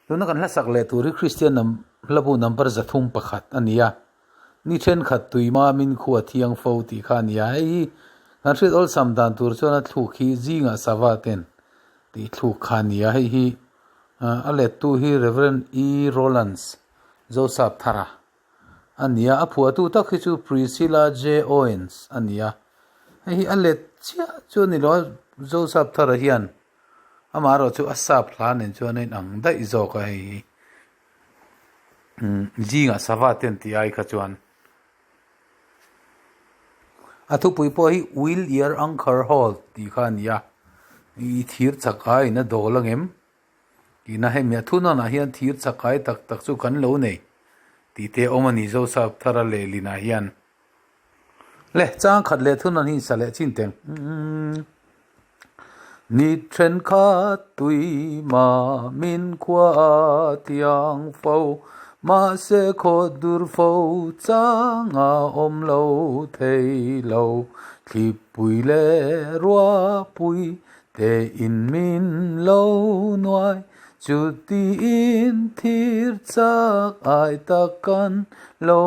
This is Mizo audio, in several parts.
Tuna kan hlasak leh tur hi Kristian hlabu number 301 a ni a, ni thenkhat tui mamin khu a thiang fo tih kha a ni a, hei hi kan hriat awlsam dan tur chuan a thluk hi zingah sava ten tih thluk kha a ni a, hei hi a lettu hi Rev. E. Rowlands, Joseph Thara a ni a, a phuahtu tak hi chu Priscilla J. Owens a ni a, hei hi a let chiah chu a ni lo a, Joseph Thara hian Amaherawh chu a sap hla nen chuan a inang daih zawk a hei hi umm zingah sava te an tih ai kha chuan a thupui pawh hi will ear anchor hold tih kha a ni a ih thir chak aiin a dawl ang em tihna hemi a thunawnah hian thir chak ai tak tak chu kan lo nei tih te a awm a ni Joseph Thara lehlinah hian. Le chang khat leh thunawn hi sa leh chin teng. Ni thenkhat tui ma min khua thiang fo, mahse khaw dur fo changa awm lo thei lo. Thlipui leh ruahpui te in min lo nuai, Chutiin thir chak ai tak kan lo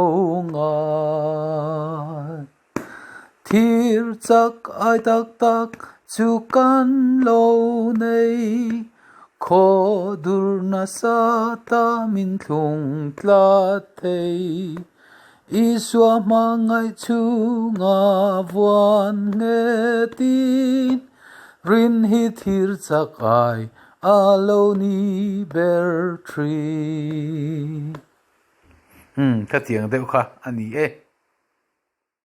ngai. Thir chak ai tak tak chu kan lo nei. Khaw dur nasa ta min thlung tlat thei. Isua hmangaih chhunga vuan nghetin rin hi thir chak ai A lo ni ber thin. Umm, ka tiang deuh kha a ni e.